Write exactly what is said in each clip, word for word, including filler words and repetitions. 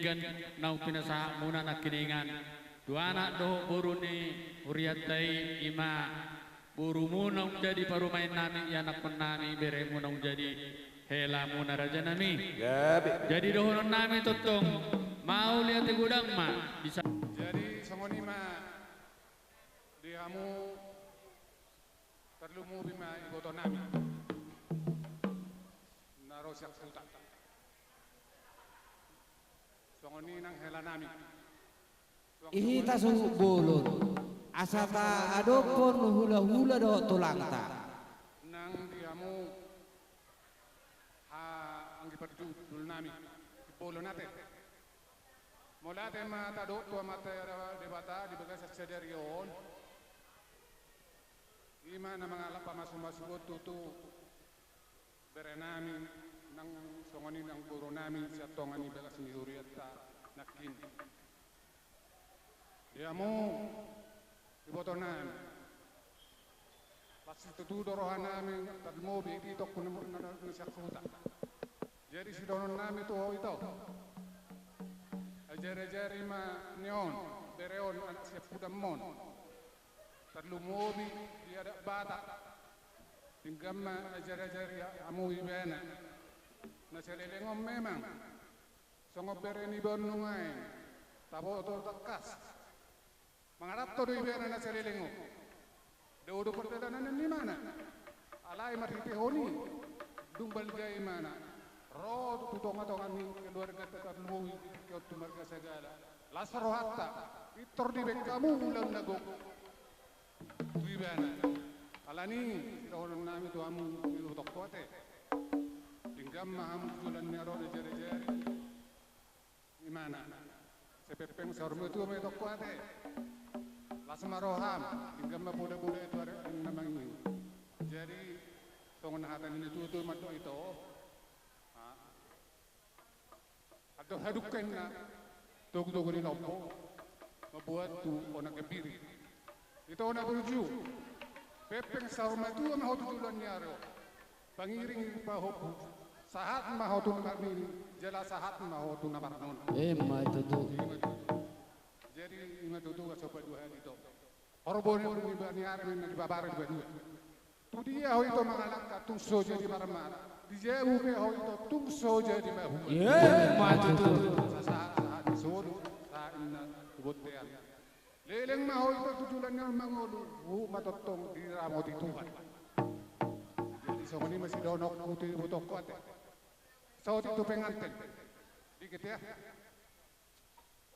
Naung pinasahatmuna nangkiningan tu anak dohot boru ni hurianta i, ima borumu naung jadi parumaennami, ianakkonnami, beremu naung jadi helamuna, rajanami. Gabe. Jadi dohononnami tongtong, mauliate godang ma di sa- Jadi songon i ma di hamu, tarlumobi ma ibotonami na ro sian huta. Songon i nang helanami. Songon i hita suhut bolon, asa taadophon hulahula dohot tulangta. Nang di hamu haha anggi parjujulnami, bolon ate. Mauliate ma tadok tu Amanta Debata di bagasan sadari on. Ima na mangalap pamasumasu on tutu berenami, nang songon i nang borunami sian tonga ni bagas ni hurianta nangkin. Di hamu ibotonami, pasti tutu do rohanami tarlumobi di tongtong na, na, na sian huta. Jadi sidohononnami tu ho ito, ajari-ajari ma ni on, bere on, anak sian pudamon. Tarlumobi di adat Batak, denggan ma ajari-ajari hamu ibana. Na saleleng on memang songon bere ni banua i, taboto tangkas. Mangaranto do ibana na saleleng on. Dao do pardalanan ni imana. Alai marhitehon i, dung balga imana, ro tu tonga-tonga ni keluarganta tarlumobi tu marga Sagala. Las rohanta, pintor dibaen hamu ulaon na gok tu ibana. Alani i, sidohononnami tu hamu ibotonku ate, denggan ma hamu tu joloan ni ari on, ajari-ajari imana. Sai pengpeng saur matua ma ibotonku ate. Las ma roham, denggan ma poda-poda i tu ari na mangihut. Jadi songon hata ni na tua-tua mandok ito, andor hadungka inna, togu-togu ni lombo mamboan tu onan gambiri. Ito na burju, pengpeng saur matua ma ho tu joloan ni ari on. Pangiring-iring pahompu, sahat ma ho tu na marnini, jala sahat ma ho tu na marnono. Ima tutu. Ima tutu. Jadi ima tutu, asa paduahali ito. Horbo ni, ni, ni ari na dibabar di banua. Tu dia ho ito mangalangka, tung so jadi marmara. Di jabu pe ho ito, tung so jadi mahua. Ima tutu. Sahat-sahat ni solu, sahat inna tu bontean. Leleng ma ho ito tu joloan ni ari on mangolu, huhut ma tongtong diramoti Tuhan. Jadi songon i ma sidohononku tu ibotonku ate. Saotik tu penganten. Dikit ya.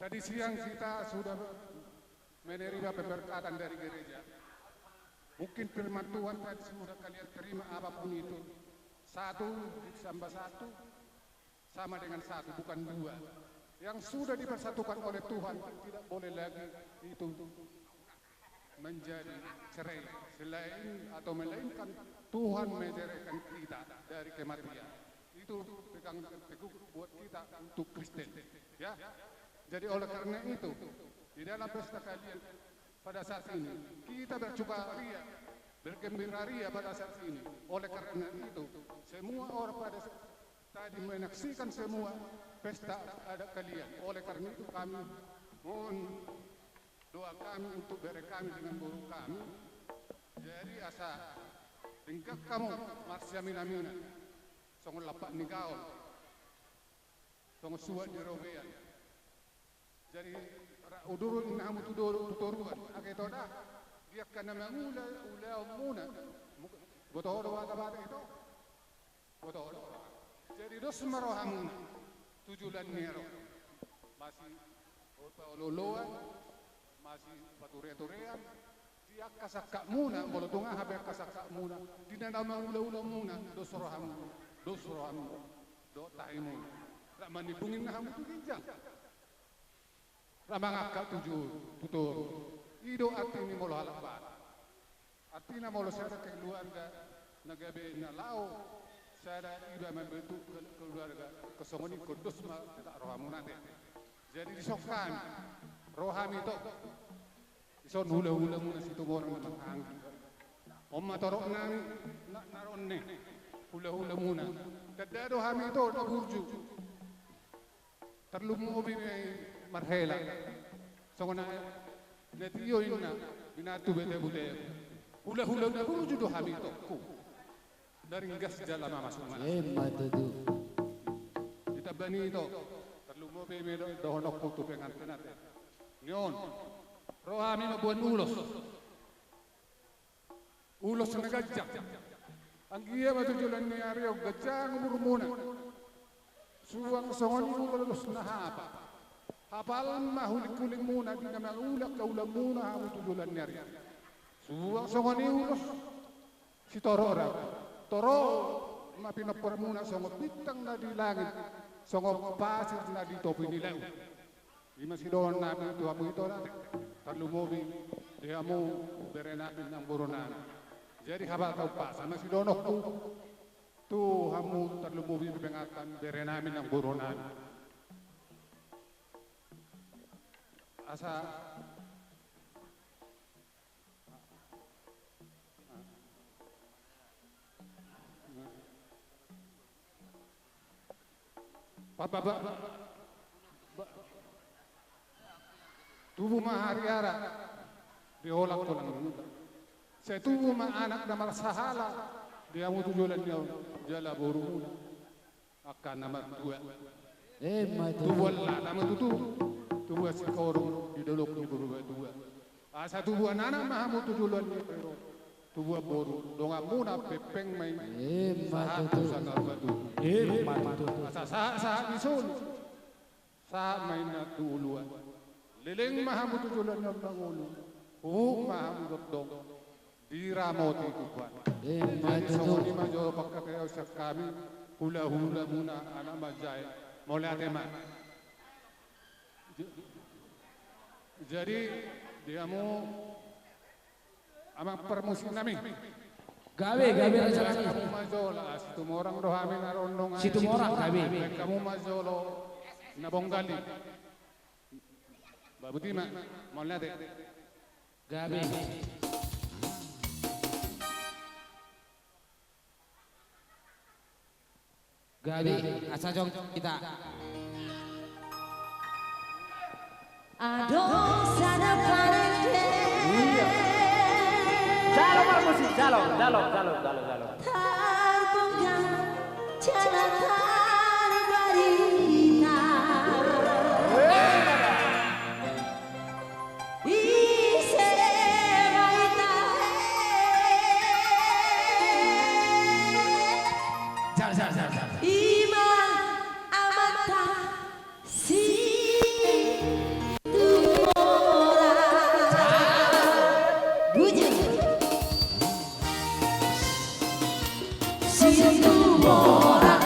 Tadi siang kita sudah menerima pemberkatan dari gereja. Mungkin firman Tuhan tadi sudah kalian terima, apapun itu. Satu ditambah satu sama dengan satu, bukan dua. Yang sudah dipersatukan oleh Tuhan tidak boleh lagi itu menjadi cerai selain atau melainkan Tuhan menceraikan kita dari kematian. Itu pegangan teguh buat kita untuk Kristen. Ya. Jadi oleh karena itu, di dalam pesta kalian pada saat ini, kita bersukaria, bergembira ria pada saat ini. Oleh karena itu, semua orang pada sa-, tadi menyaksikan semua pesta adat kalian. Oleh karena itu kami mohon doa kami untuk bere kami dengan boru kami. Jadi asa denggan hamu marsiaminaminan songon lampak ni gaol, songon suhat ni robean. Jadi ra-, udur inna hamu tu do-, tu toruan. Age ito da, di angka na mangula ulaonmuna. Boto ho do hata Batak ito? Boto ho do. Jadi dos ma rohamuna tu joloan ni ari on. Masipaolo-oloan, masipaturea-turean, di angka sangkapmuna, molo tung aha pe angka sangkapmuna, di na mangula ulaonmuna, dos rohamuna, dos rohamuna dohot tahimuna. Ra manimbung inna hamu tu ginjang, ra mangangkat tu jo-, tu toru. I do arti ni molo halak Batak. Artina molo sada keluarga na gabe na laho, sada iba membentuk ke-, keluarga, songon i ingkon dos ma letak rohamuna ate. Jadi dison hami, ro hami ito. Dison hula-hulamuna Situmorang na marhahaanggi. On ma torop nami na, na ro on, hula-hulamuna. Tanda do hami ito na burju. Tarlumobi ma i marhela. Songon na, na tio inna, binatu bete bute. Hulahula na burju do hami, ito, hu. Daring gas jala mamasuk manas. Emma tutu. Ditambani, ito, tarlumobi ma i do, dohononku tu pengantin ate. Ni on. Ro hami mamboan ulos. Ulos na ganjang. Anggiat ma tu joloan ni ari on ganjang umurmuna. Suang songon i ulos na hapal. Hapal ma hulingkulingmuna di na mangula haulaanmuna hamu tu joloan ni ari. Suang songon i ulos sitorop ra. Torop ma pinomparmuna songon bintang na di langit, songon pasir na di topi ni laut. I ma sidohononnami tu hamu, ito, ate. Tarlumobi di hamu berenami nang boronami. Jadi hapal ta umpasa ma sidohononku tu hamu, tarlumobi di pengantin berenami nang boronami. Asa Ba, ba, ba, ba. Tubu ma hariara di holangholangmuna. Sai tubu ma anak na marsahala di hamu tu joloan ni ari on jala borumuna. Angka na martua. Emma tutu. Tubuan lala ma tutu. Tubuan singkoru di dolok ni boru matua. Asa tubuan anak ma hamu tu joloan ni ari on. Tubuan boru, donganmuna pengpeng ma i. Emma tutu. Sahat tu sanggar batu. Emma tutu. Asa sahat, sahat ni solu. Sahat ma inna tu uluan. Leleng ma hamu tu joloan ni ari on mangolu. Huhut ma hamu tongtong diramoti Tuhan. Emma tutu. Jadi songon i ma jolo pangkataion sian hami, hulahulamuna anak manjae. Mauliate ma. J-, jadi di hamu amang parmusiknami. Gabe, gabe, raja nami. Hamu ma jolo, ah, Situmorang do hami na rondong. Situmorang, gabe. Hamu ma jolo na bonggal i. Babuti ma, mauliate. Gabe. Gabe, asa jongjong hita. Adong sada parende. Iya. Jalo parmusik, jalo, jalo, jalo, jalo, jalo. Tarbongkar jala tarbarita. Weh. Ise ma i tahe. Jal, jal, jal, jal. I ma amanta Situmorang. Bujur. Situmorang.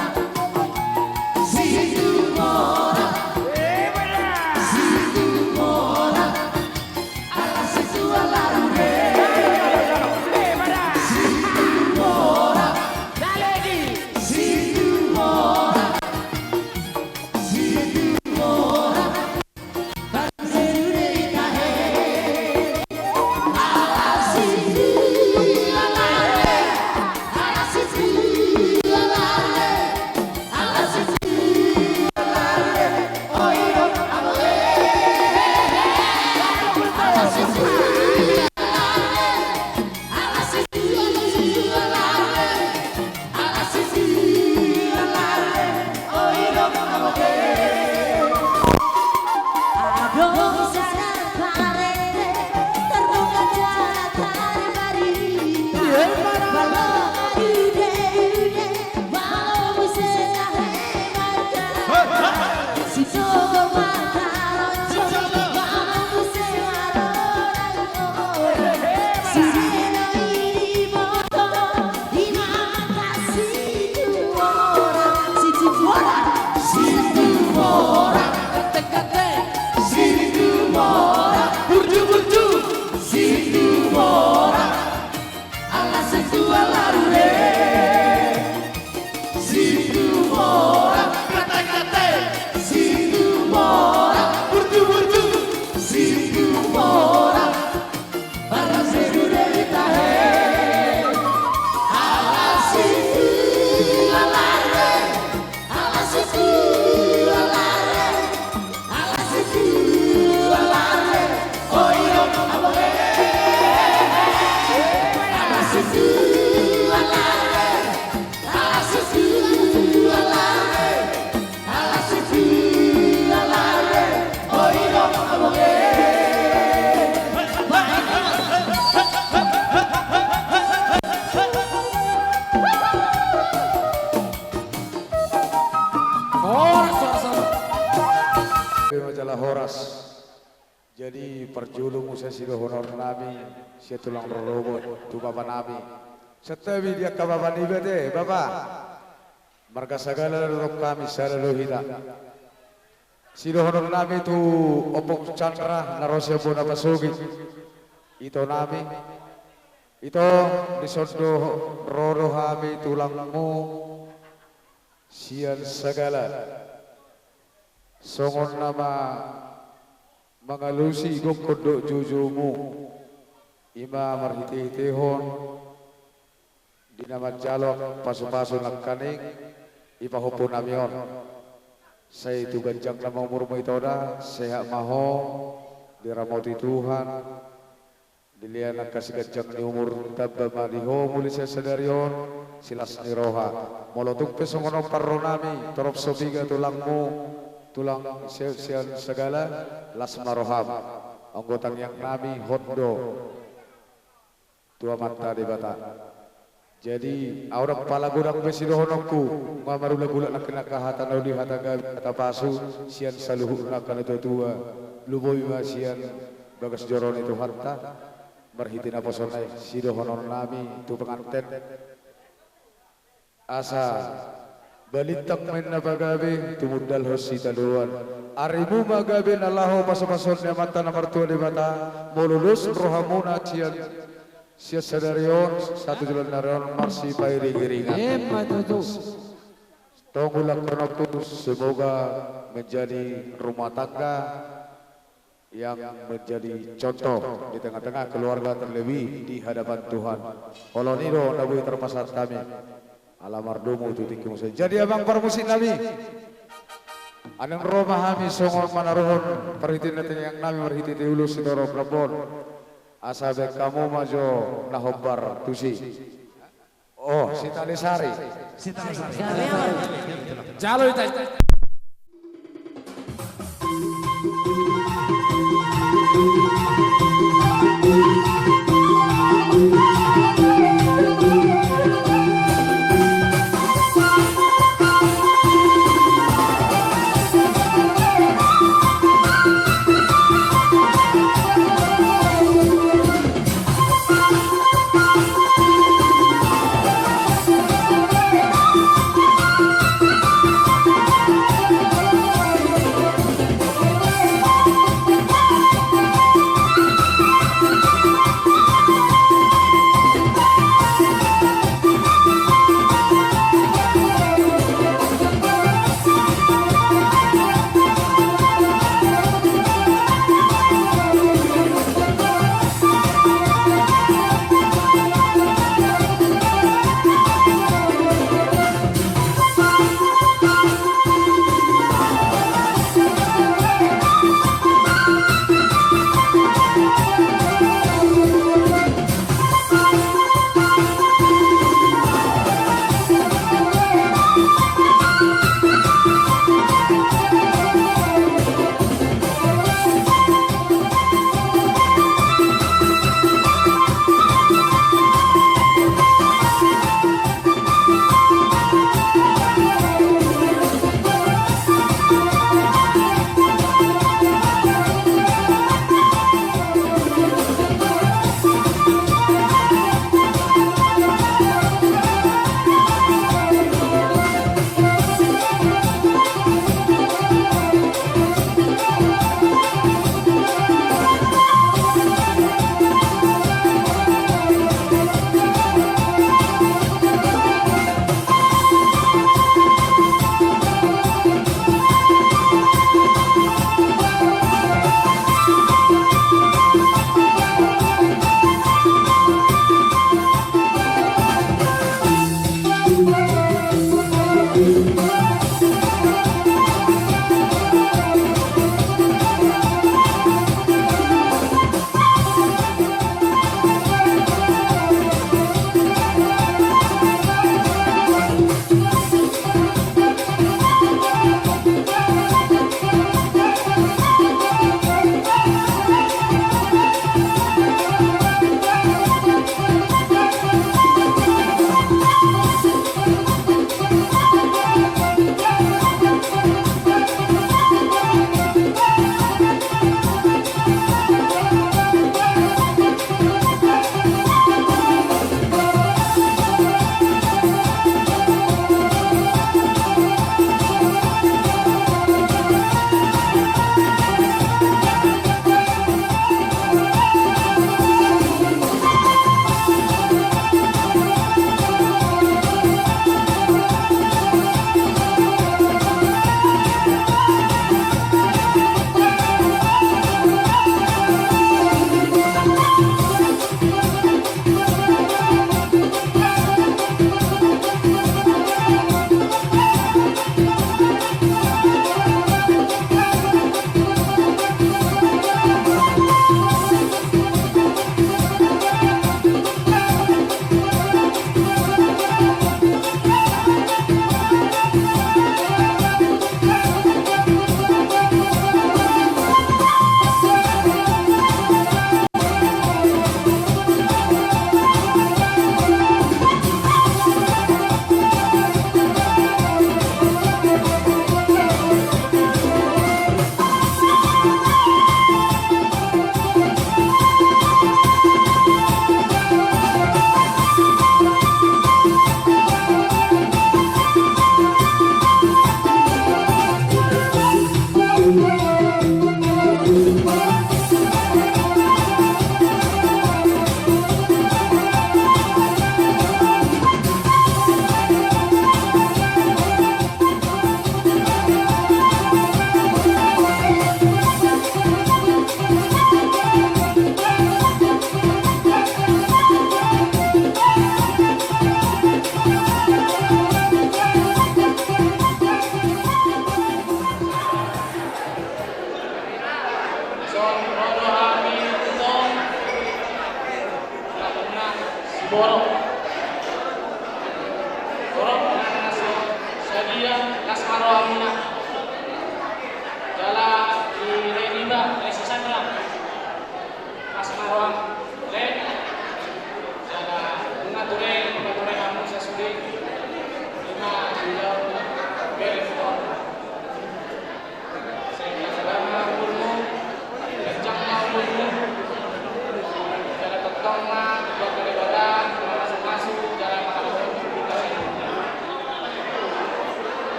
Horas, horas, horas. Majalah horas. Jadi parjolo muse sidohononnami sian tulang rorobot tu bapanami. Santabi di angka bapa niba te, bapa. Marga Sagala do hami, sada do hita. Sidohononnami tu Ompung Chandra na ro sian bona pasogit. Itonami. Ito, dison do ro do hami tulangmu sian Sagala. Songon na mangalusi gokhon dohot joujoumu, i ma marhitehitehon di na manjalo pasupasu nangkaning i pahompunami on. Sai tu ganjang nama umurmu ito da, sehat ma ho, diramoti Tuhan. Dilehon angka siganjang ni umur, tamba ma di ho muli sian sadari on, silas ni roha. Molo tung pe songon on parronami, torop so piga tulangmu, tulang si-, sian Sagala, las ma roham. Anggo tangiangnami hot do tu Amanta Debata. Jadi, ahu ndang pala godang be sidohononku, nga marulak-ulak nangkin angka hata na uli, hata gabe, hata pasu, sian saluhutna angka na tuatua, lumobi ma sian bagas joro ni Tuhanta, marhite naposona i, sidohononnami tu penganten. Asa balintang ma inna pagabe, tumundalhon sitadoan. Arimu ma gabe na laho pasupasuon ni Amanta na martua Debata, molo dos rohamuna sian Sian sadari on, sahat tu joloan ni ari on, marsipairing-iringan. Emma tutu. Tong ulakhononku, semoga menjadi rumah tangga yang menjadi contoh di tengah-tengah keluarga, terlebih di hadapan Tuhan. Olo, i do na boi tarpasahat hami. Ala mardomu tu tingki muse. Jadi, amang parmusiknami, naeng ro ma hami songon manaruhon parhite na tangiangnami marhite ulos sitorop rap on. Asa baen hamu ma jo na hombar tusi. Oh, si Tali Sari. Si Tali Sari. Jalo hita.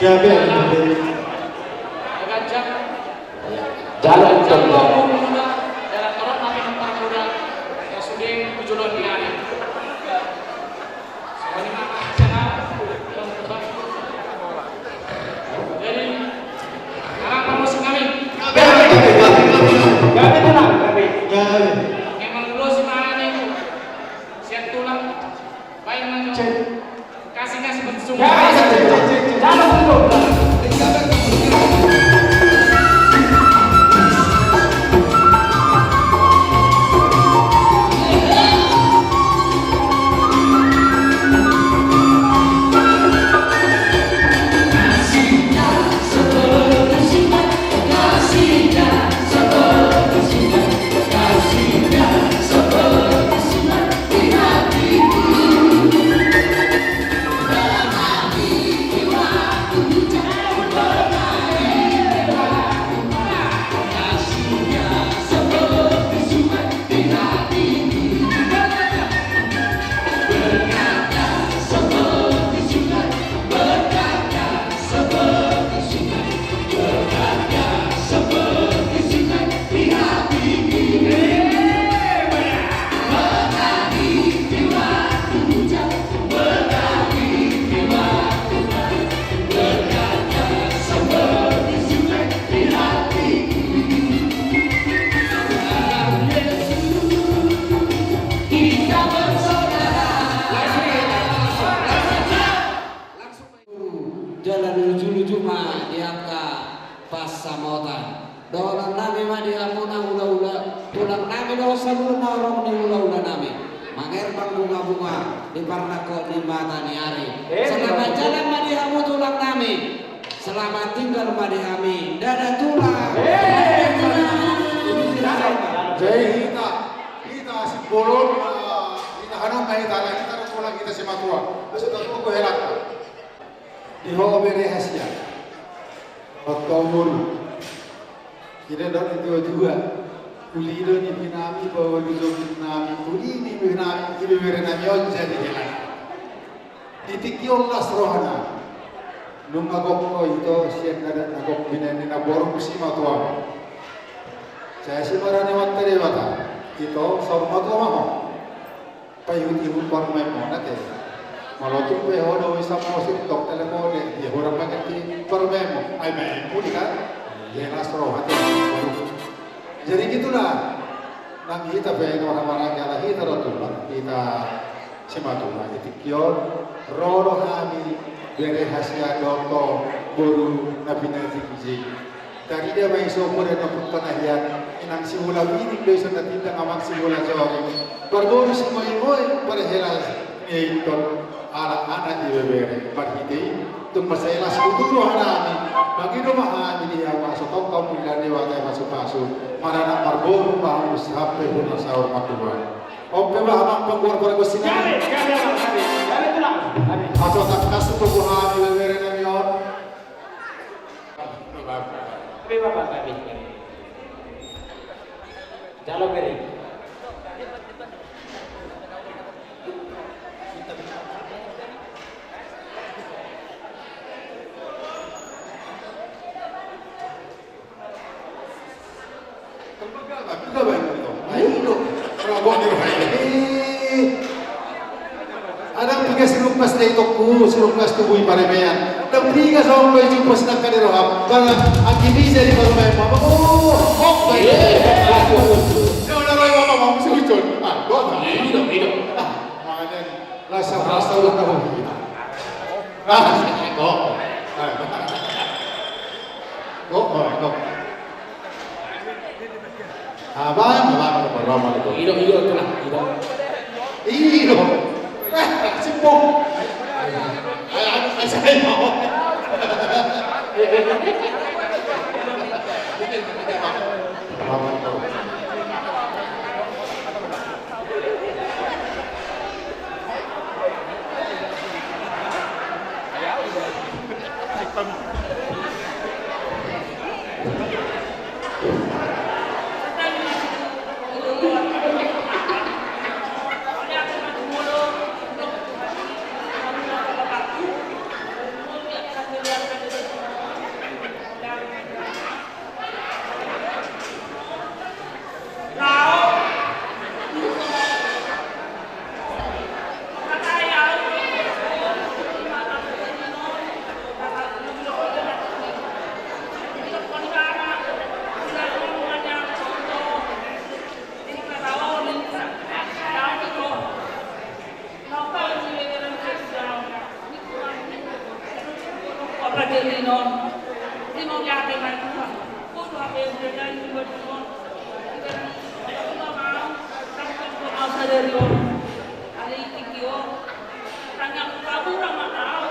Gabe, gabe. Jalo, jalo. Dalam torop mati mempar muda, ya sudah, tujuh lon di hari. Jadi, sekarang kamu sengalim. Gabe, gabe, gabe, gabe. Gabe, tenang, gabe. Gabe. Memang dulu si Mara nih, siap tulang. Baik, Mas. Cek. Kasih, kasih, bersungguh. Ya, cek, cek, cek, cek. Jangan betul. Jala luju-luju ma di angka pansamotan. Dohonon nami ma di hamu na hula-hula, tulang nami dohot saluhut na horong ni hula-hula nami. Mangerbang bunga-bunga di parnangkok ni mata ni ari. Eh, selamat jalan ma di hamu tulang nami. Selamat tinggal ma di hami. Dadah tulang. Eh, jadi hita, hita Simbolon, eh, hita hanon ma hita, hita tulang, hita simatua. Terus kita tunggu helakta. Di ho bere hasian. Waktu umur. Kita dok itu juga. Uli do ni pinami, bawa di do pinami. Uli ni pinami, uli bere nami on jadi helat. Di tingki on las rohana. Nunga gok ho ito, sian na gok binaen ni na boru si matuam. Sai si marani mata Debata. Ito, saur matua ma ho. Paihut-ihut parumaenmuna te. Molo tung pe ho do i samo sirtok telepon de, dia hurang pakai ti parumaenmu. Ai maenmu di kan? Dia las roha te. Jadi gitulah. Nang hita pe na marhamaranggi ala hita do tulang. Hita simatua di tingki on. Ro do hami bere hasian dohot boru na pinajingjing. Tarida ma i sopo dan na putana hian, inang si hula pining do i so na tindang amang si hula jori. Parboru si moi-moi, parhela ni inton, ala anak ibebere, marhite i, tung mansai las hutu roha nami, mangido ma hami di hamu, asa tongka mulak ni wata i pasu-pasu, maranak marboru ma hamu sampe huna saur matua. On pe ma amang panggual pargonsi nami. Gabe, gabe, amang, gabe. Gabe, tulang. Gabe. Asa tangkas tu hami ibebere nami on. Tapi bapak kami. Jalo beri. Adong piga si Lukas na itokku, si Lukas tubu i paremean. Adong piga songon do i jumpa si nangka di roham. Bang, anggi bisa di parumaen mama. Oh, oh, baik. Iya. Iya, udah, udah, udah, udah, udah, udah, udah. Ah, gua mah. Iya, iya, iya. Ah, makanya. Rasa, rasa ulang tahun. Ah, kok. Kok, kok, kok. Abang, abang, abang, abang, abang. Ido, ido, itulah, ido. Ido. Eh, simpung. Eh, anu, eh, saya mau. Abang, abang. Dari on, ari tingki on, tangiang tu hamuna ma au,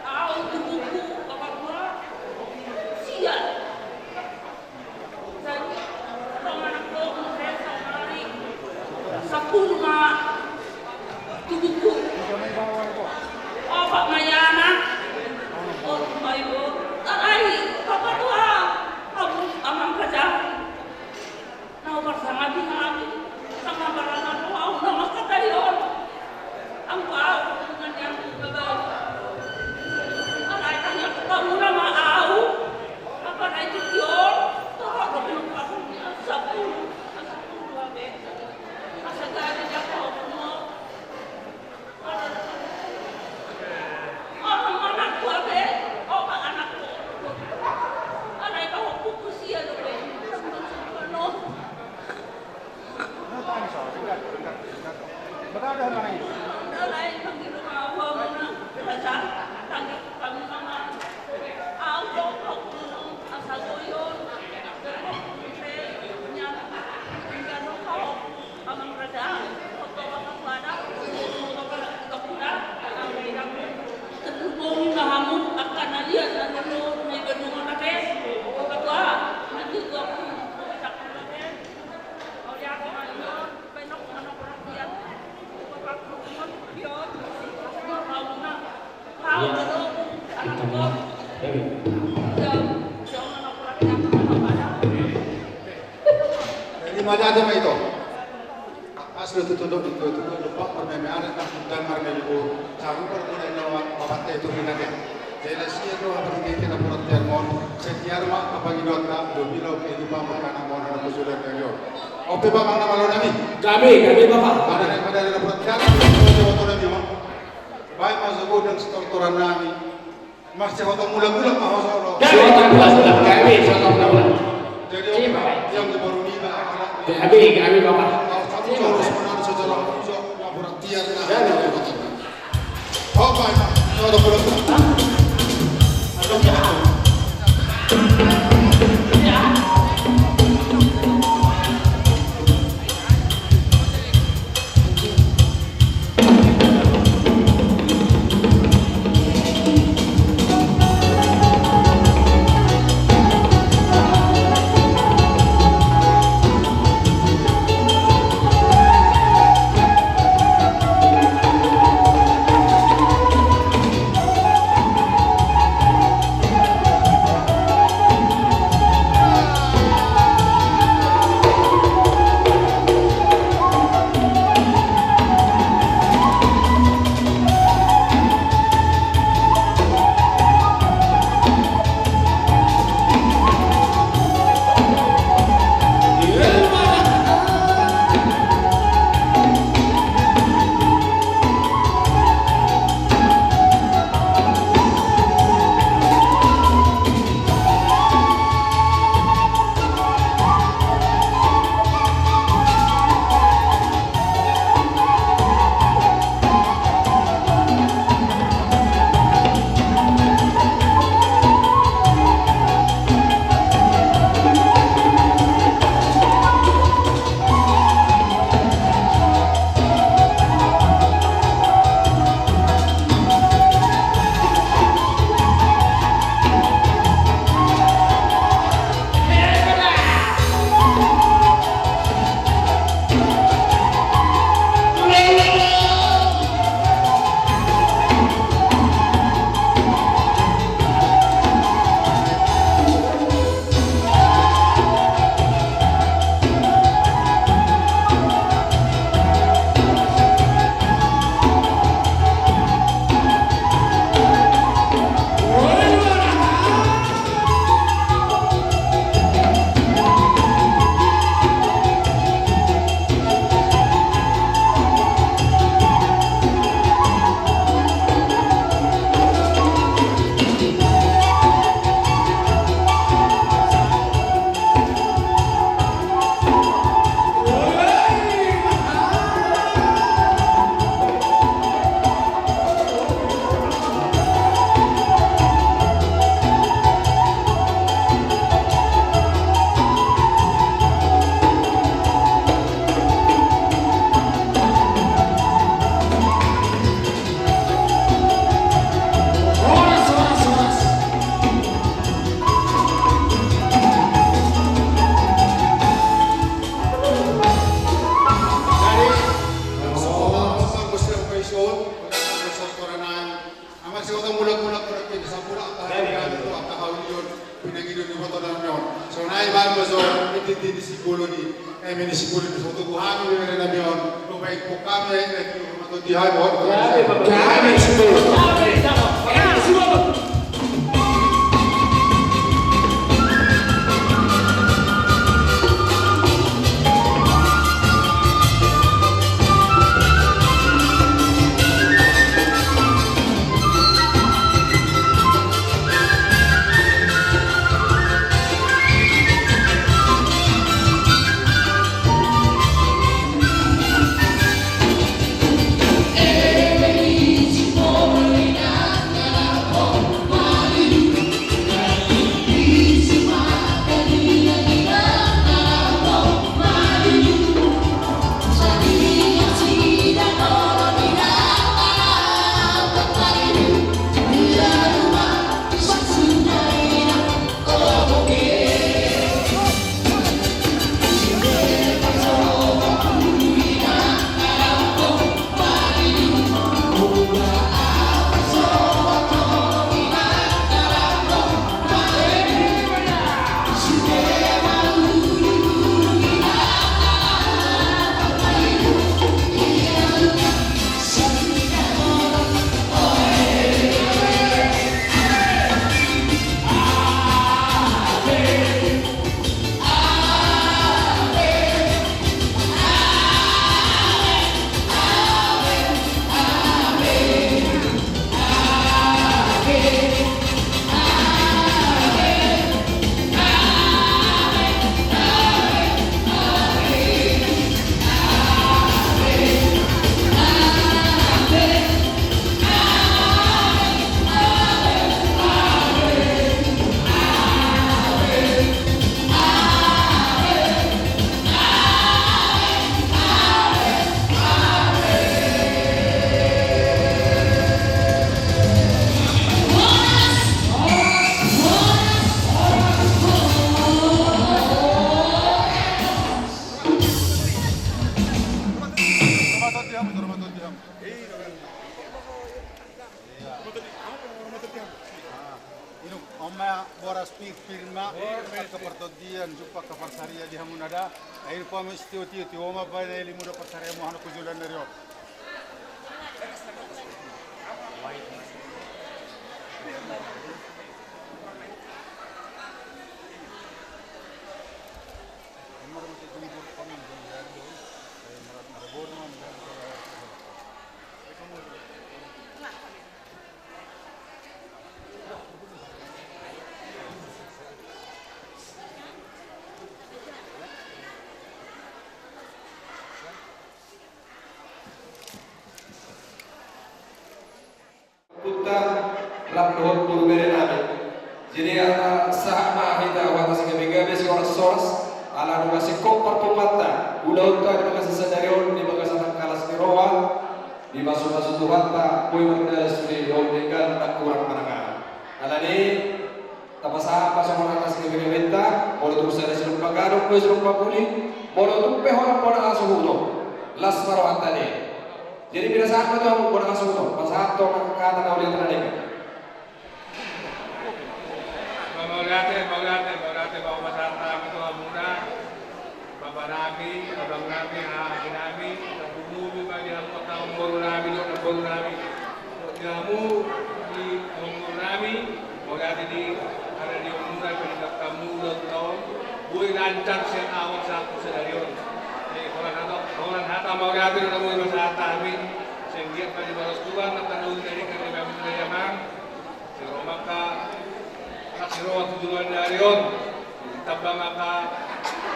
au tu buku, bapak gua, sia. Jadi, romanakku, muse saonari, sampulu ma tu buku. Opat ma i anak, opat ma i boru, alai, bapak gua, au, amang raja. Na huparsangapi hami, sanga barang na roha, au na mangkatai on. Anggo au, dengan yang berbau. Alai tangiang tu hamuna ma au, apa na i tingki on, torop do penumpangnya, sampulu, sampulu dua be. Asa jadi dia kau, Jadi, maja aja ma ito. Pas do tutu do, tutu do, lupa, marmeme anak, nang hutan marmeme boru. Sarung parguna ina bapakta itu pinake. Jadi, na sian do, apa ini kena puratian mon. Setiar ma, apa ini doang, do, bilo, kehidupan, makanan, mon, anak, sudah, dan yo. Oke, Bapa, mana malo nami? Gabe, gabe, Bapa. Mana yang ada, ada puratian, itu, itu, itu, nami, mon. Baik, masuk gudang, setor-toran nami. Mas, siapa tahu mula-mula, Pak Hoso, lo. Gabe, gabe, gabe, gabe, gabe, gabe. Jadi, siapa? Yang di baru ini, Pak, anak. Gabe, gabe, Bapa. Kalau satu terus menerus secara khusus, laporan tiar, nah. Gabe, gabe. Opa, Pak. Siapa tahu mula-mula. Hah? Ada, Pak. Di, di, di Simbolon i, eh, di Simbolon i, foto tu hami, bere nami on, lo baik po kami, eh, eh, di rumah tu di hami, on. Kami, Simbolon. Ia. On ma boras pir, pir ma, angka partondian, jumpa angka parsarian di hamuna da. Ai rupa ma sitio-tio, tio ma baen na i, limu do parsarian muna tu joloan ni ari on. Ompunta, rap dohot boru bere nami. Jadi, ala sahat ma hita, huhata sigabe-gabe, sihoras-horas, ala nunga singkop parpunguanta ulaonta di bagasan sadari on, di bagasan hangkalas ni roha, dipasu-pasu Tuhanta, boi mardalan sude, dohot denggan, ndang hurang manang aha. Alani, tapasahat ma songon hata sigabe-gabenta, molo tung sada sidung pagadok, dua sidung papuli, molo tung pe holan bona hasuhuton, las ma rohanta dei. Jadi, pinasahat ma tu hamu bona hasuhuton, pasahathon angka hata na uli, hata na denggan. Mauliate, mauliate, mauliate, mauliate ma pasahat hami tu hamuna. Bapa nami, abang nami, haha nami, tarlumobi ma di hamu angka amangboru nami dohot namboru nami. Di hamu, di amangboru nami, mauliate di, ala di hamuna, di paninggalhononmu ulaonta on, boi lancar sian awal sahat tu sadari on. Jadi, holan hata, holan hata mauliate do na boi pasahat hami, sai anggiat ma dibalos Tuhan angka na uli na denggan di hamuna i, amang. Sai ro ma angka, angka siroha tu joloan ni ari on. Ditamba ma angka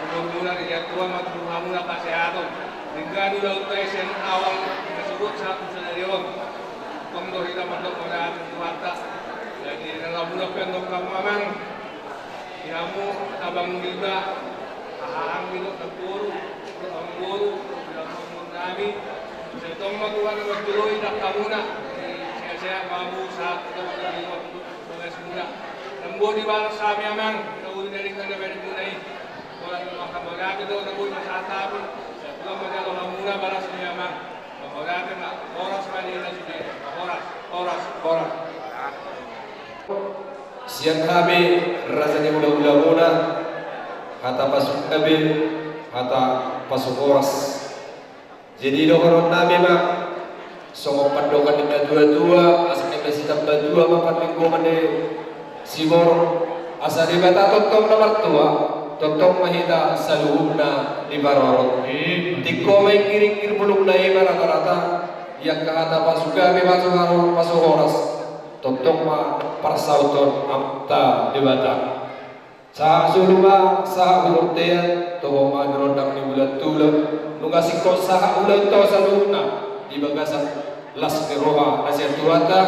umurmuna, dilehon Tuhan ma tu hamuna kesehaton. Denggan ulaonta i sian awal na sogot sahat tu sadari on. Tong do hita mandok mauliate tu Tuhanta. Jadi, na lamuna pe andok hamu, amang. Di hamu abang niba, haha nami dohot namboru, dohot amangboru, dohot amangboru nami. Sai tong ma Tuhan na manjoloi angka hamuna. Sehat-sehat ma hamu sahat tu bagasmuna. Ndang boi dibalos hami, amang, na uli na denggan na baenmuna i. Holan angka mauliate do na boi pasahat hami. Sai Tuhan ma jalo hamuna balasna i, amang. Mauliate ma, horas ma di hita sude. Horas, horas, horas. Sian hami raja ni hulahula muna, Hata pasu gabe, hata pasu horas. Jadi dohonon nami ma songon pandohan ni na tua-tua, asa eme sitamba tua ma parlinggoman ni siborok, asa Debata tongtong na martua, tongtong ma hita saluhutna diparorot. Tingko ma inggir-inggir mulungna i ma rata-rata, i angka hata pasu gabe, pasu horas, tongtong ma parsauton Amanta Debata. Sahat solu ma, sahat hu bontean, toho ma di rondang ni bulan tulang, nunga singkop sahat ulaonta saluhutna di bagasan las ni roha na sian Tuhanta,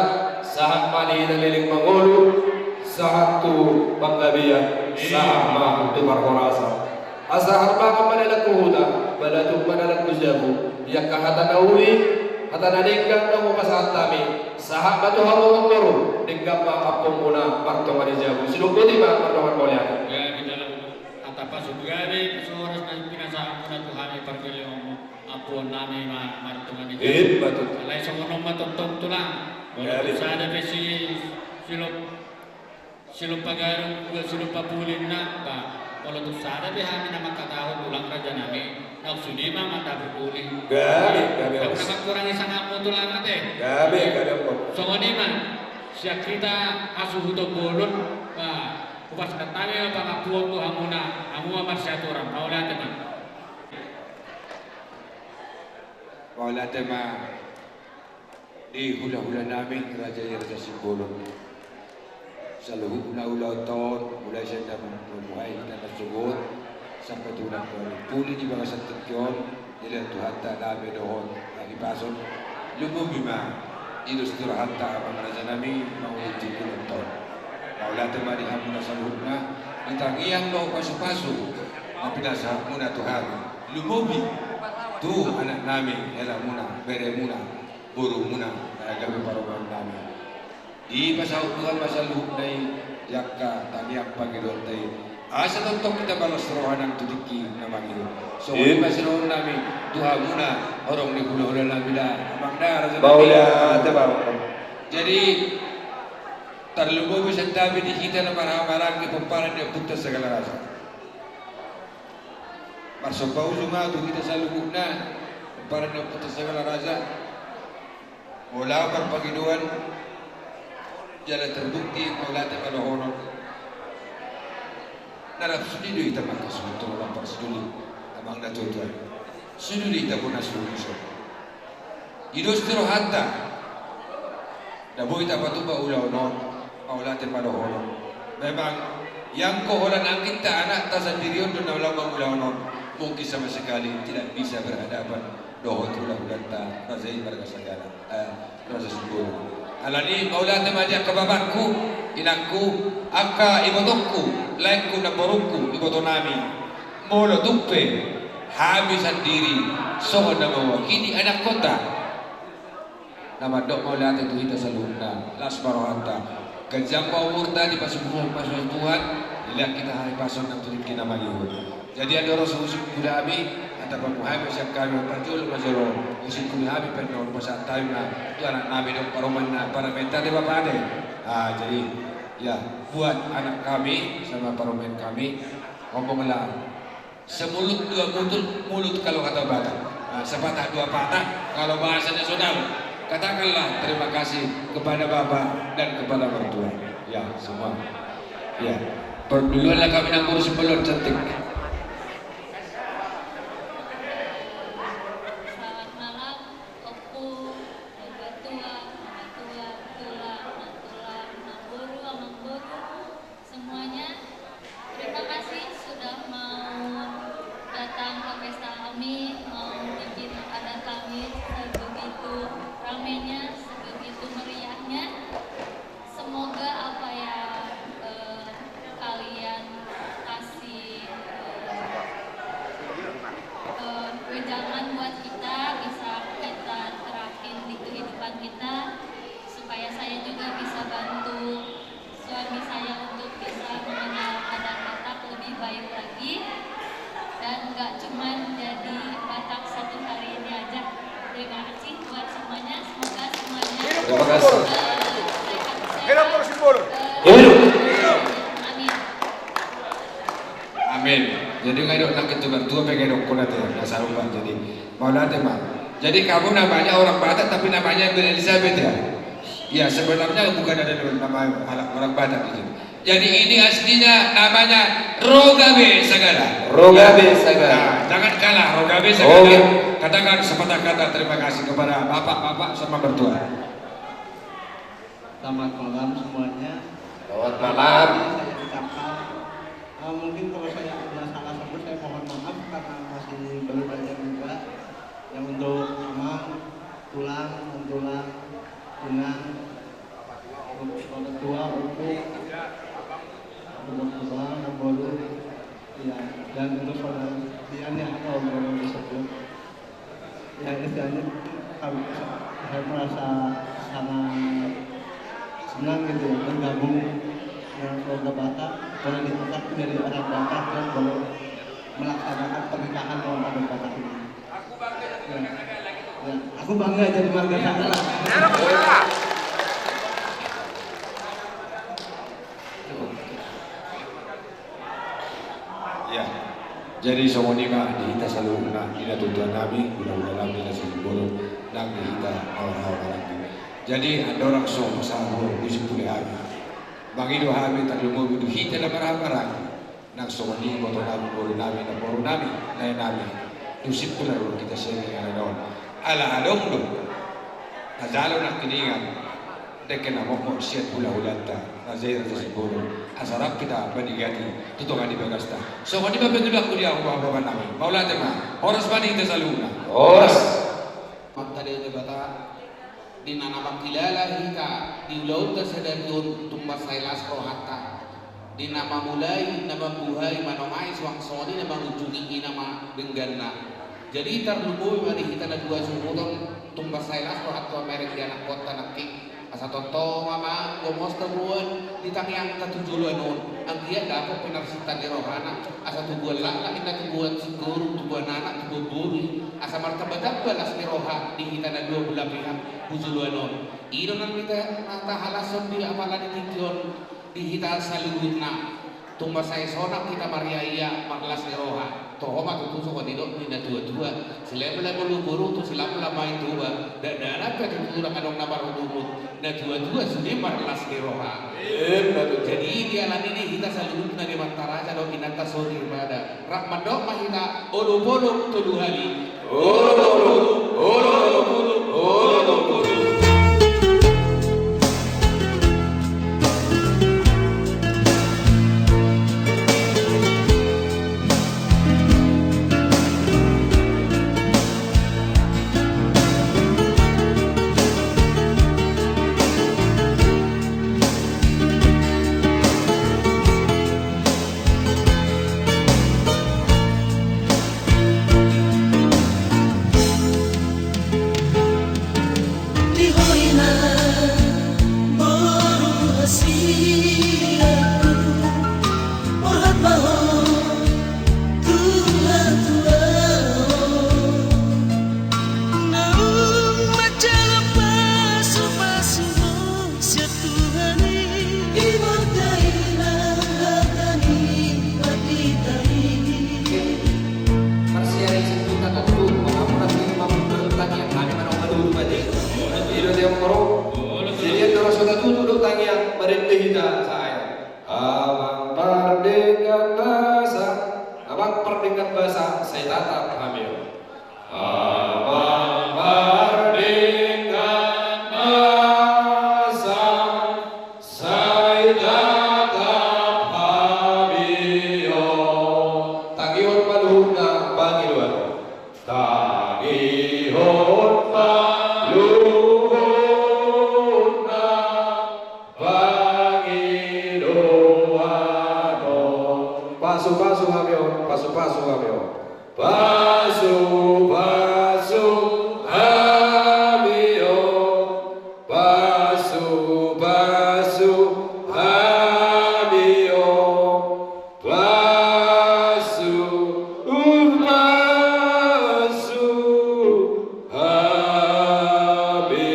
sahat ma di hita leleng mangolu, sahat tu panggabean, sahat ma tu parhorasan. Asa harbangan ma dalan tu huta, balatuk ma dalan tu jabu, i angka hata na uli, hata na denggan na hupasahat hami. Sahat ma tu hamu amangboru, denggan ma ampuonmuna martonga di jabu. Sidok boti ma mardongan mauliate. Gabe dalan hata pasu gabe, pasu horas na pinasahatmuna tu hami pargellengonmu, ampuon nami ma martonga di jabu. Ima tutu. Alai songon on ma tongtong tulang. Molo tung sada pe si, silop Silop pagadung, silop papuli ninna, ba, molo tung sada pe hami na mangkatahon tulang raja nami, na sude ma mandapot uli. Gabe, gabe. Ndang na mangkurangi sangapmu tulang ate. Gabe, gabe. Songon i ma, sian hita hasuhuton bolon, ba, hupasahat hami ma pangampuon tu hamuna, hamu ma marsiatur, mauliate ma. Mauliate ma. Di hula-hula nami, raja i, raja Simbolon. Saluhutna ulaonta on, mulai sian na mamungka hita na sogot, sampai tu na puli di bagasan tingki on, dilehon Tuhanta dame dohot hahipason. Lumobi ma, di dos ni rohanta amang raja nami, manguliti ulaonta on. Mauliate ma di hamuna saluhutna, di tangiang dohot pasu-pasu, na pinasahatmuna tu hami. Lumobi, tu anak nami, helamuna, beremuna. Borumuna, na gabe parumaen nami. Dipasaut Tuhan ma saluhutna i, di angka tangiang pangidoanta i. Asa tongtong hita las roha nang tu tingki na mangihut. Songon i ma sidohonon nami, tu hamuna, horong ni hula-hula nami da, amang da, raja nami. Mauliate ma. Jadi, tarlumobi santabi di hita na marhahamaranggi pomparan ni ompunta Sagala Raja. Marsomba ujung ma tu hita saluhutna, pomparan ni ompunta Sagala Raja. Molo au marpangidoan, jala terbukti mauliate ma dohonon. Na rap sude do hita mangkasuhut tu na parsiduli, amang na tuatua. Sude do hita bona suhut i. Di dos ni rohanta. Nda boi tapatupa ulaon on, mauliate ma dohonon. Memang, ianggo holan angginta anakta sandiri on do na laho mangula ulaon on, mungkin sama sekali tidak bisa berhadapan dohot hula-hulanta raja i marga Sagala, eh, raja Simbolon. Alani mauliate ma di angka bapakku, inangku, angka ibotongku, laengku, namborungku, iboto nami. Molo tung pe hami sandiri songon na mewakili anakkonta. Na mandok mauliate tu hita saluhutna, las ma rohanta. Ganjang ma umurta, dipasupasu Tuhan, dilehon hita hahipason nang tu tingki na mangihut. Jadi andorang so husungkun hami, hata pamuhai ma sian hami, parjolo ma jolo husungkun hami, pe na hupasahat hami ma tu anak nami dohot parumaenna, parumaenta ate, bapa ate. Ah, jadi, ya, buat anak kami sama parumaen kami, ngomonglah. Semulut dua mulut, mulut kalau kata Batak. Nah, sepatah dua patah, kalau bahasanya saudara. Katakanlah terima kasih kepada Bapak dan kepada mertua. Ya, semua. Ya. Perduluanlah kami nang ngurus belon cantik. Selamat malam, Ompu, Bapak Tua, Mama Tua, Tulang, Mantulang, Namboru, Amangboru. Semuanya, terima kasih sudah mau datang ke pesta kami, mau bikin adat kami sebegitu ramenya, sebegitu meriahnya. Semoga apa yang, eh, kalian kasih, Anak itu mertua pengen hukum nanti, ya, dasar rumah. Jadi, mauliate ma. Jadi kamu namanya orang Batak, tapi namanya Beli Elizabeth, ya? Ya, sebenarnya bukan ada nama orang Batak di sini. Jadi ini aslinya namanya Rogabe Sagala. Rogabe Sagala. Nah, jangan kalah, Rogabe Sagala. Oke. Katakan sepatah kata terima kasih kepada bapak-bapak sama mertua. Selamat malam semuanya. Selamat malam. Saya ucapkan, eh, mungkin kalau saya ada salah sebut, saya mohon maaf karena masih baru belajar juga. Yang untuk amang, tulang, mentulang, inang, untuk tua, opo, untuk tua, opo, iya, dan untuk saudara Tian yang kalau belum disebut. Ya, istilahnya kami, saya merasa sangat senang gitu ya, bergabung dengan keluarga Batak, boleh diangkat menjadi orang Batak dan boleh melaksanakan pernikahan dengan adat Batak ini. Ya. Ya, aku bangga jadi marga Sagala. Ya. Jadi songon i ma di hita saluhutna, di natuatua nami, hulahula nami na sumurung, nang di hita hahamaranggi. Jadi andorang so pasahat hami, musimpuli hami. Mangido hami tarlumobi tu hita na marhahamaranggi. Nang songon i iboto nami, boru nami, namboru nami, nai nami. Tu simpul na ro hita sian inganan on. Ala adong do na jalo nangkiningan. Dengke na mokmok sian hulahulanta raja i, raja Simbolon, asa rap hita manigati tu tonga ni bagasta. Songon i ma pangidoanku di hamu bapak-bapak nami. Mauliate ma. Horas ma di hita saluhutna. Horas. Amanta Debata, di na mangkilala hita di ulaonta sadari on, tumpak sai las rohanta. Di na mamulai, na mambuhai, manongai, suang songon i na mangujungi, i nama dengganna. Jadi tarlumobi ma di hita na dua suhut on, tumpak sai las rohanta mamereng di anakkonta nangkin. Asa tongtong ma gomosta boan di tangiangta tu joloan on, anggiat dapot pinarsinta ni rohana, asa tubuan laklak inna, tubuan singkoru, tubuan anak, tubuan boru, asa martambatamba las ni roha di hita na dua bula pihak tu joloan on. I do na hita na tahalashon di apala ni tingki on di hita saluhutna. Tumpak sai sonang hita mariaia marlas ni roha. Toho ma tutu songon i do di natuatua. Silamlam ma tu boru, tu silamlam ma i Toba. Dakdanak pe tutu ndang adong na marudumut. Natuatua sude marlas ni roha. Emma tutu. Jadi di ala ni i hita saluhutna di amanta raja dohot inanta soripada, rap mandok ma hita olopolop tolu hali. Olopolop, olopolop, olopolop. Di ho inang boru hasianku, borhat ma ho tu hatuaon. Naung manjalo pasupasu ho sian Tuhan i. Ibot dainang hata ni pandita i. Marsiari sintuta tontu, mangapura si mamuk bertani yang kami manong madulu bade. Ilo dia moro. Jadi yang terasa tutu do tangiang barende hita saya. Amang pardenggan basa, amang pardenggan basa, sai tatap hami on. Amang pardenggan basa, sai tatap hami on. Tangihon ma luhutna pangidoan. Tangihon ma luhutna pangidoan on. Pasupasu hami on, pasupasu hami on. Pasupasu hami on, pasupasu hami on, pasupasu hami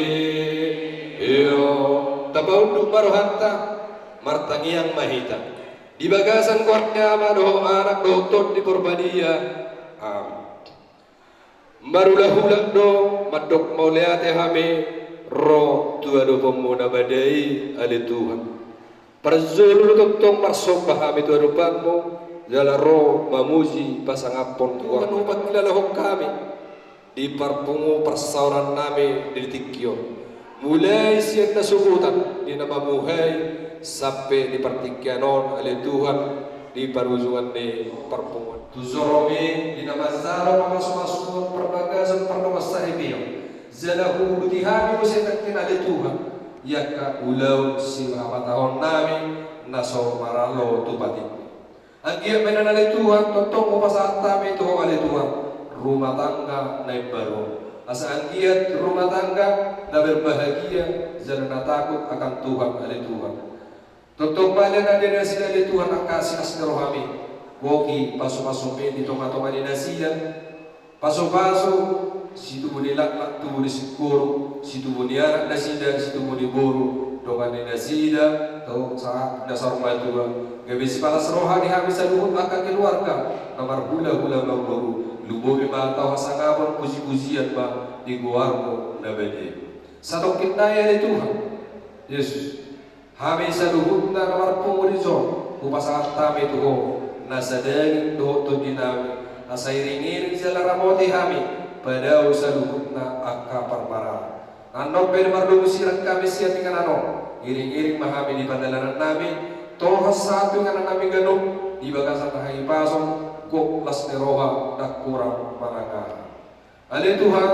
on. Tapaunduk ma rohanta, martangiang ma hita. Di bagasan goar ni Ama dohot Anak dohot Tondi Porbadia. Amin. Marulahula do mandok mauliate hami ro tu adopanmu na badia i, ale Tuhan. Parjolo do tongtong marsomba hami tu adopanmu, jala ro mamuji pasangaphon Tuhan, hupakilalahon hami di parpungu parsaoran nami di tingki on. Mulai sian na sogot di na mamuhai sampe di partingkian on, ale Tuhan, di parujungan ni parpunguan. Tu joromi di na manjalo pamasumasuon parbagason pardongansaripeon. Jala huuduti hami muse nangkin, ale Tuhan, i angka ulaon sihabatahon nami na so maralo tu patikmi. Anggiat ma inna, ale Tuhan, tongtong hupasahat hami tu Ho, ale Tuhan, rumah tangga na imbaru. Asa anggiat rumah tangga na berbahagia, jala na takut akan Tuhan, ale Tuhan. Tongtong ma ale na di nasida, ale Tuhan, angka silas ni rohami. Goki pasupasumi di tongatonga ni nasida. Pasupasu situbu ni laklak, tubu ni singkoru, situbu ni anak nasida, situbu ni boru, dongan ni nasida, tu sahat na saur matua. Gabe sipalas roha di hami saluhut angka keluarga na marhulahula marboru. Lumobi ma tau hasangapon pujipujian ma di goarmu na badia i. Satongkin nai, ale Tuhan Jesus, hami saluhutna na marpungu di son, hupasahat hami tu Ho nasa daging dohot tondi nami, asa iringiring jala ramoti hami, padao saluhutna angka parmaraan. Annon pe na mardomu sirang hami sian inganan on, iringiring ma hami di pardalanan nami, tolhas sahat tu inganan nami ganup, di bagasan hahipason, gok las ni roha, ndang hurang manang aha. Ale Tuhan,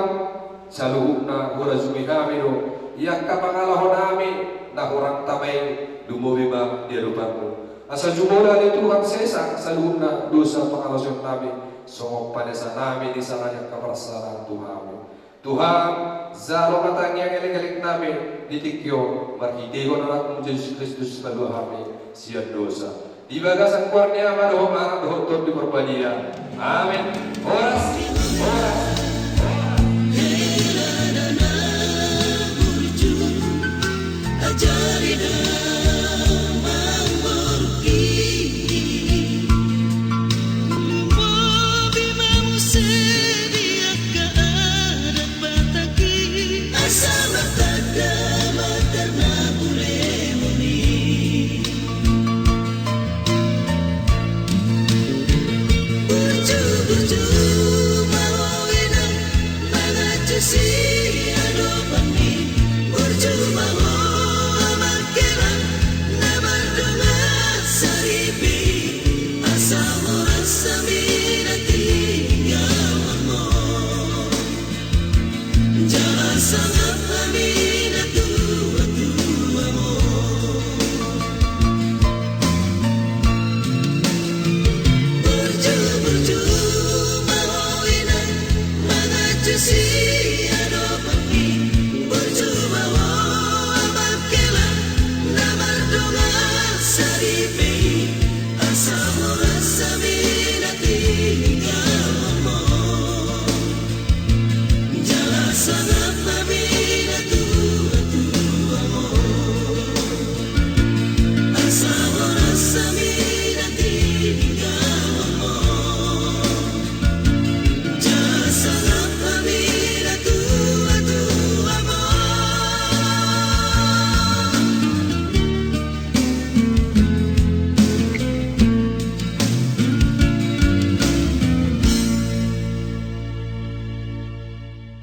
saluhutna hurajumi hami do, i angka pangalaho nami na hurang tama i, lumobi ma di adopanmu. Asa jumolo, ale Tuhan, sesa saluhutna dosa pangalaosion nami, songon panesa nami di sala ni angka parsalaan tu hami. Tuhan, jalo ma tangiang elek-elek nami di tingki on, marhitehon Anakmu Jesus Kristus, palua hami sian dosa. Di bagasan goar ni Ama dohot Anak dohot Tondi Porbadia. Amin. Horas, horas, horas. Hela da na burju, ajari damang borki. Lumobi ma muse di angka adat Batak i. Asa martanda ma tarna bulemon i. Burju-burju ma ho inang, manganju sian adopanmi. Burju ma ho amang hela, na mardongan saripe i. Asa horas hami na tinggal ma ho. Jala sangap hami na tua-tua ma ho. Burju-burju ma ho inang, manganju sian